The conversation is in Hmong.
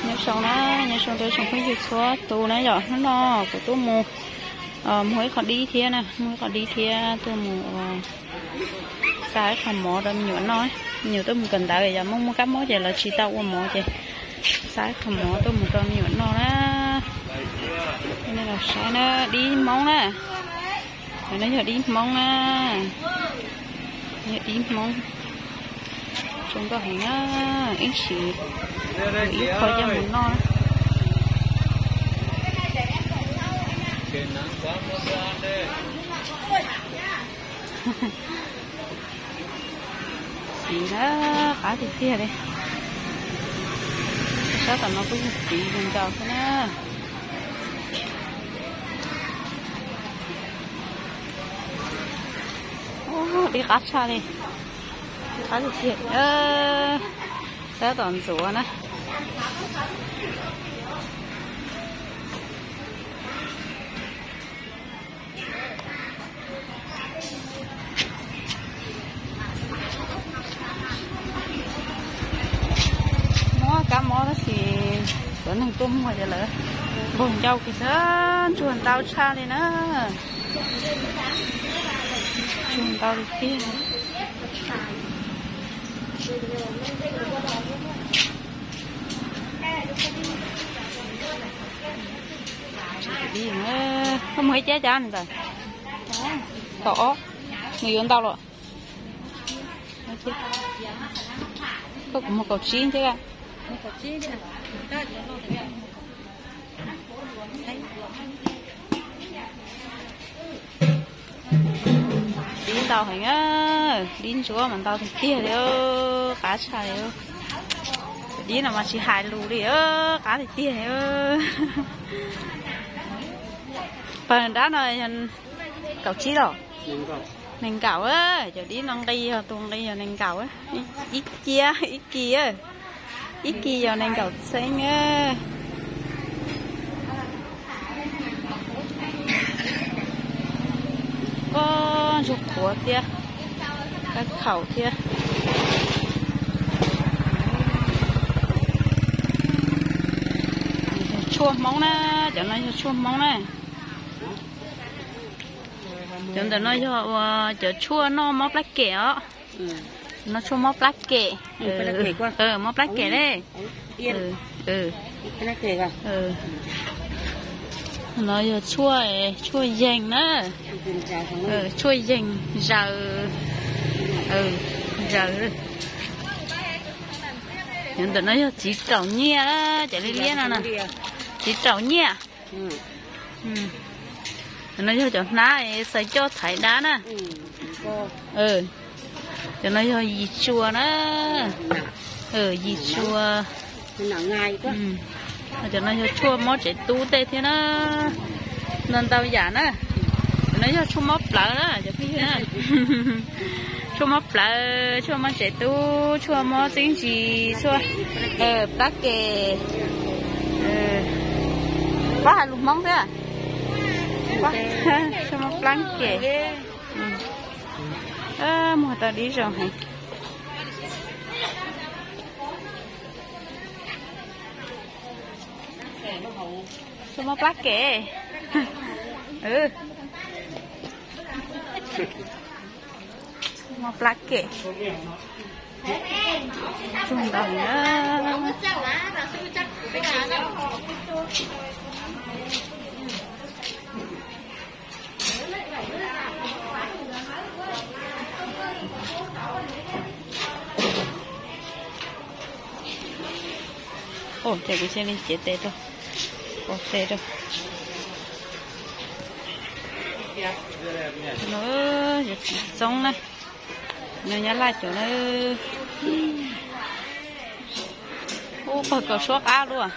Nyob zoo na, nyob zoo rau tsoom phooj ywg txhua tus na yom. Hnub no kuv tuaj mus muag ib qho dib thiab na, muag ib qho dib thiab tuaj mus ua xa ib qho mov rau me nyuam noj. Me nyuam tuaj mus kawm ntawv yog muaj muaj kab mob ces lawv tsis tau ua mov ces xa ib qho mov tuaj mus rau me nyuam noj na. Nej los saib na, dib Hmoob na. Cov no yog dib Hmoob na, yog dib Hmoob. Zoo nkauj heev na, ib sim ib qho coj mus noj na. Txiv na, qab tiag tiag li. Sab tom no kuj yog txiv nkaus xwb na. Dib qab tshaj li, dib qab tiag tiag. Sab tom ntxuav na. Muaj kab mob tab sis cov neeg tuaj muag ces lawv npog ncauj kiag xwb, ntsuag ntau tshaj li na. Ntsuag ntau li tiag. Koj muag ib cab cas ntawd? Kaum ob, nws yuav ntau los. Koj kuv muag kaum tsib thiab. Dib ntau heev, dib ntsuav mas ntau tiag tiag li, qab tshaj li. Dib no mas tsis hais lus li, qab tiag tiag. Pawg nrab no kaum tsib los? Nees nkaum. Cov dib no nqi yog tus nqi yog nees nkaum, ib cia ib kis, ib kis yog nees nkaum txheeb. Koj ntsuag qhuav thiab, kab khaum thiab. Tshuaj Hmoob na, cov no yog tshuaj Hmoob na. Cov ntawm no yog ua cov tshuaj noj mob plab kem os. No tshuaj mob plab kem. Mob plab kem ne. No yog tshuaj, tshuaj yees na. Tshuaj yees zaws, zaws. Cov ntawm no yog txiv raum nyiaj, cov liab liab no na. Txiv raum nyiaj. No yog cov hnab xaws coj thaiv dab na. Cov no yog yis tsua na. Yis tsua. Cov no yog tshuaj mob tsev tub tej thiab na. Ntau ntau yam na. Cov no yog tshuaj mob plawv na, cov phooj ywg na. Tshuaj mob plawv, tshuaj mob tsev tub, tshuaj mob txeeb zis, tshuaj plab kem. Pab hais lus Hmoob thiab. Tshuaj mob plab kem. Muag tau dib zoo heev. Tshuaj mob plab kem. Mob plab kem. Tshuaj ntau na. Ces kuv cia li cev tes rau, ua tes rau. No yog txiv txoob na, no Nyab Laj cov na. Ub, pawg kaus suab qab luaj.